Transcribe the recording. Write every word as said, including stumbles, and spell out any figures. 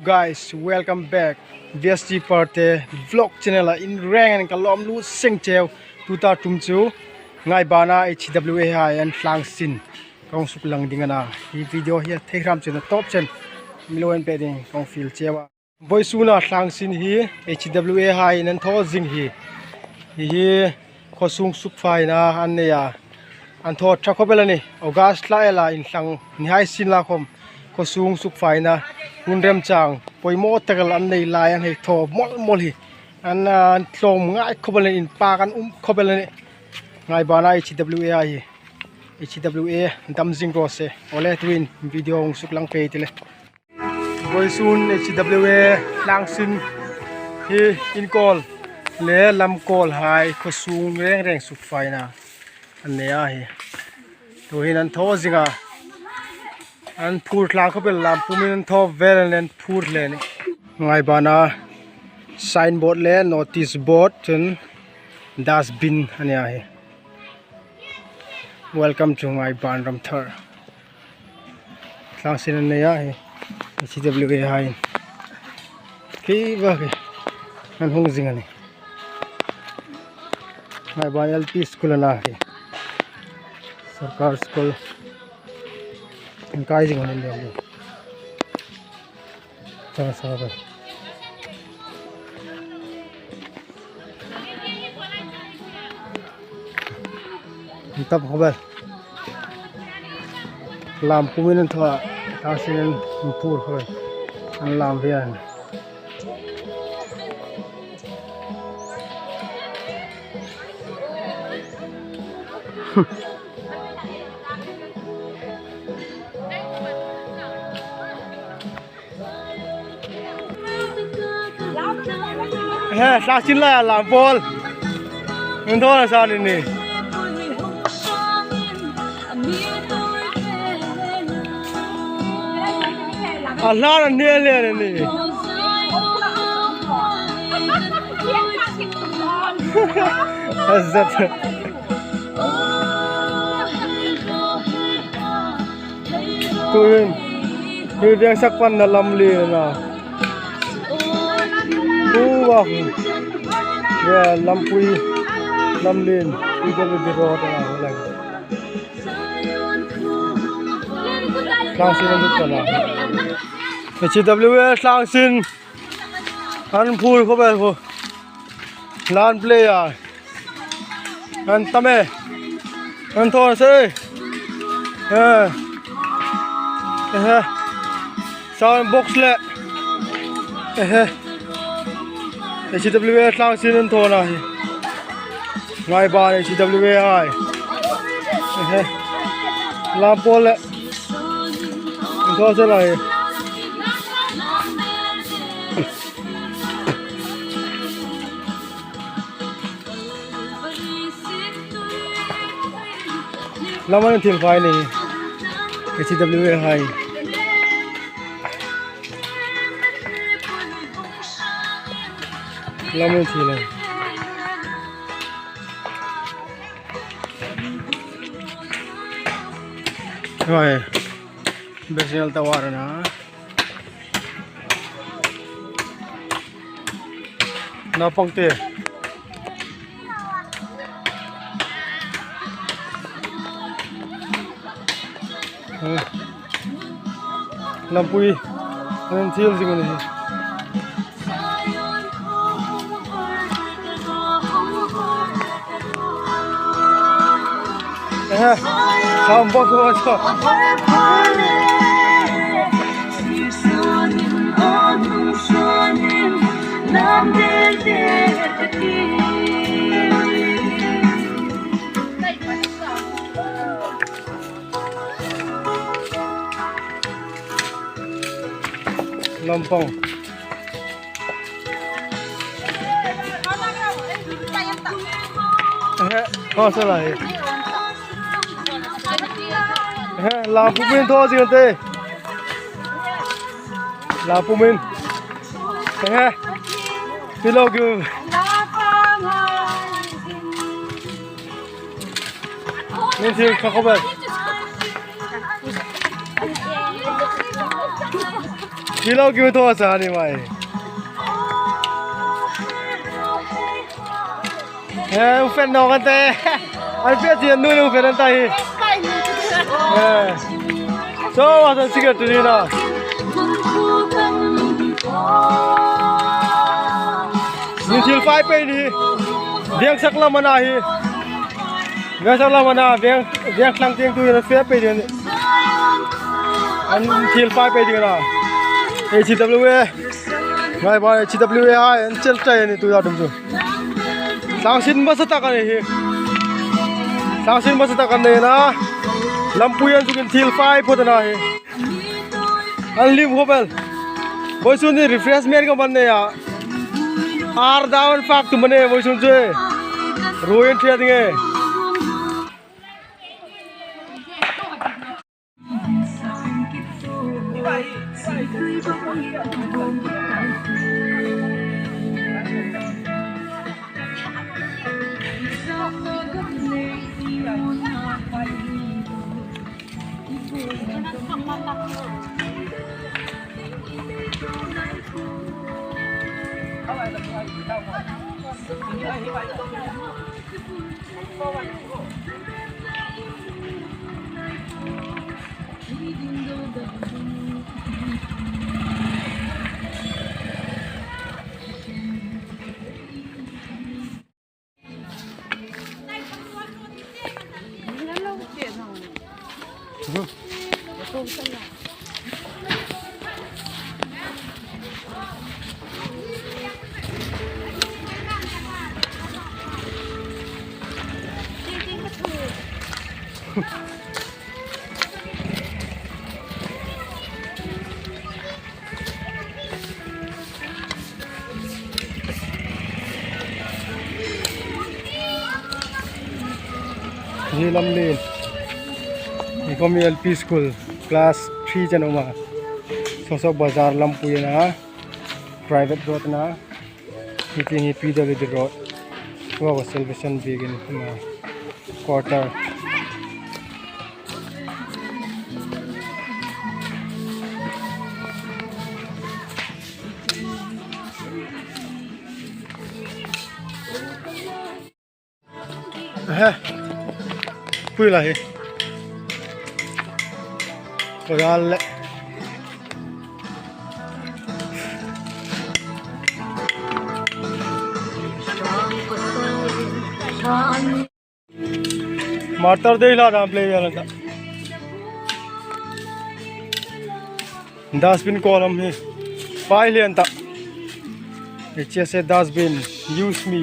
Guys, welcome back. V S T Parte Vlog channel-a in reng an ka lawm lut seng cheu. Tuta ṭum chu Ngaibana H W A hai an thlangsin kong suk lang ding a na. Hi video hi thei hram chen a tawp chen mi lo en pe ding kong fiel cheu a. Vawisuna thlangsin hi H W A hai an thaw zing hi. Hi hi khawsung sukfaina an nei a. An thaw ṭha khawp el a nih. August thla ela inthlang ni hai sin la khawm khawsung sukfaina hun remchang poimaw tak el an nei lai an hei thaw mawl mawl hi. An, ah, an tlawm ngai khawp el a nih, inpak an um khawp el a nih. Ngaibana H W A hi. H W A dam zing raw se. Awle, tuhin video hung suk lang pei ti le. Vawisun H W A thlangsin hi inkawl le lamkawl hai khawsung reng reng sukfaina an nei a hi. Tuhin an thaw zing a. An phur tlang khawp el, lam pumin an thaw vel an phur hle a nih. Ngaibana signboard le notice board chun dustbin a ni a hi. Welcome to Ngaiban Ramthar. Thlangsin an nei a hi. H W A hai. Khi va khi. An hung zing a nih. Ngaiban L P School a na hi. Sarkar School. An kai zing a nih. Chang sa ba. An tam khawp el. Lam pumin an thaw a, thlangsin an phur khawp el. An lam ve a. He, thlangsin lai a lam pawl. Min thaw na sa ni ni. A hlan an hne le ni. A zat. Tuhin, hi veng sak panna lam lien a na. Tu va, ya, lampui, lam lien, P W D road a na, lang. Thlangsin an lut ka na. H W A thlangsin. An phur khawp el khu. Lan play a. An tam e. An thaw se. Eh. Eh. Sound box le. Eh. H W A thlangsin an thaw na hi. Ngaiban H W A hai. Eh. Lam pawl le. An thaw se lai. Lam an thil fai ni. H W A hai. Lam an thil fai. Hai. Besial tawar na. Naupang te. Eh. Lampui. An thil zing a ni. Eh, kham bak ko. Lampang. Ehe, thaw se lai. Ehe, lam pumin thaw zing te. Lam pumin. Ehe. Pillow gum. Min thil ṭha khawp el. Kilo kiu thaw sa ni mai. Eh, u fen naw kan te. An pia ti an nu u fen an ta hi. Eh. So, wa san sigar tu ni na. Ni thil fai pei ni. Veng sak lam a na hi. Veng sak lam a na, veng, veng tlang tieng tu ni na fe pei ni. An thil fai pei ni na. H W A. Ngai ba H W A hai, an chel tai ni tu ya dum tu. Tlang sin masa tak a ni hi. Tlang sin masa tak a ni na. Lampui an chu kin thil fai phawt a na hi. An lim khop el. Vawisun ni refreshment ka man nei a. Ar dawn fak tu man nei vawisun chu. Ruin thiat nge. Hi Lamlien. Hi khom L P school class three chen a um a. Sawsawk bazar lampui a na. Private road a na. Hi tieng hi P W D road. Tuta Salvation biekin a na. Quarter. He. Pui la hi. Ko dal le. Martyr Day la dam play ya la ta. Dustbin column hi. Pai lian ta. H S A dustbin. Use me.